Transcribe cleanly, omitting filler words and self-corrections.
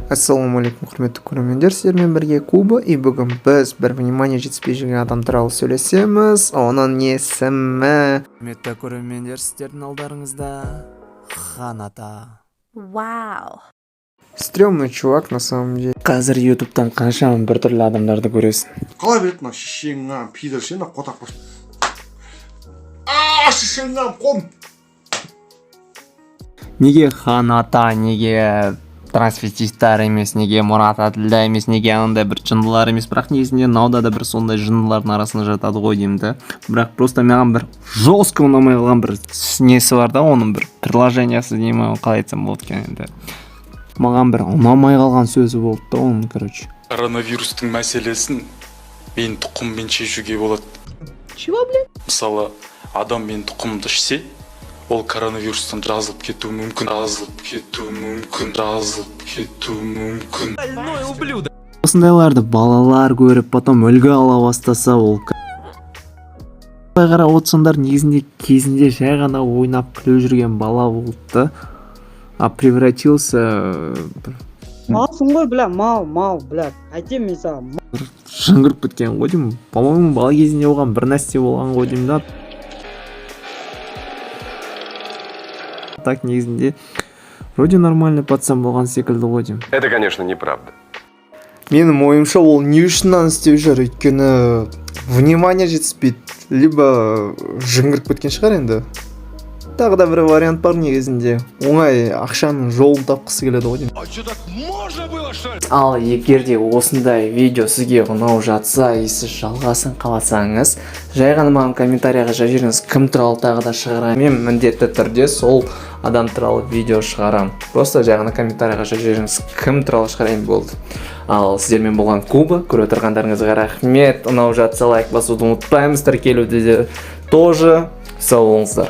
Ассалаумағалейкум, құрметті көрермендер! Сіздермен бірге Куба, и бүгін біз бір внимание жетіспей жүрген адам туралы сөйлесеміз. Оның есімі, құрметті көрермендер, сіздердің алдарыңызда Хан Ата. Wow. Стрёмный чувак на самом деле. Қазір Ютубтан қаншама біртүрлі адамдарды көресің. Қалай береді мына шешеңнің, пидор ше, мына қотақ бас, а шешеңнің қолым. Неге Хан Ата, неге трансвеститтар емес, неге Мұрат Әділда емес, неге анандай бір жындылар емес? Бірақ негізінде Науда да бір сондай жындылардың арасына жатады ғой деймін да. Бірақ просто маған бір жестко ұнамай қалған бір несі бар да, оның бір приложениясы дей ма, қалай айтсам болады екен енді, маған бір ұнамай қалған сөзі болды да оның, короче. Коронавирустың мәселесін мен тұқыммен шешуге болады. Чего, блин? Мысалы, адам мен тұқымды ішсе, ол коронавирустан жазылып кетуі мүмкін, жазылып кетуі мүмкін, жазылып кетуі мүмкін. Осындайларды балалар көріп, потом үлгі ала бастаса, ол былай қарап отырсаңдар, негізінде кезінде жай ғана ойнап күліп жүрген бала болды да, а превратился бір Малсың ғой, бля, мал, мал, бля, айтемін мен саған. Жын кіріп кеткен ғой деймін. По моему, бала кезінде оған бір нәрсе болған ғой деймін да. Так, негізінде вроде нормальный пацан болған секілді ғой деймін. Это, конечно, неправда. Менің ойымша, ол не үшін мынаны істеп жүр? Өйткені внимание жетіспейді либо жын кіріп кеткен шығар. Енді тағы да бір вариант бар: негізінде оңай ақшаның жолын тапқысы келеді ғой деймін. Ал егер де осындай видео сізге ұнау жатса и сіз жалғасын қаласаңыз, жай ғана маған комментарийға жазып жіберіңіз, кім туралы тағы да шығарайын. Мен міндетті түрде сол адам туралы видео шығарамын. Просто жай ғана комментарийға жазып жіберіңіз, кім туралы шығарайын, болды. Ал сіздермен болған Куба. Көріп отырғандарыңызға рахмет. Ұнау жатса, лайк басуды ұмытпаймыз, тіркелуді де тоже. Сау болыңыздар.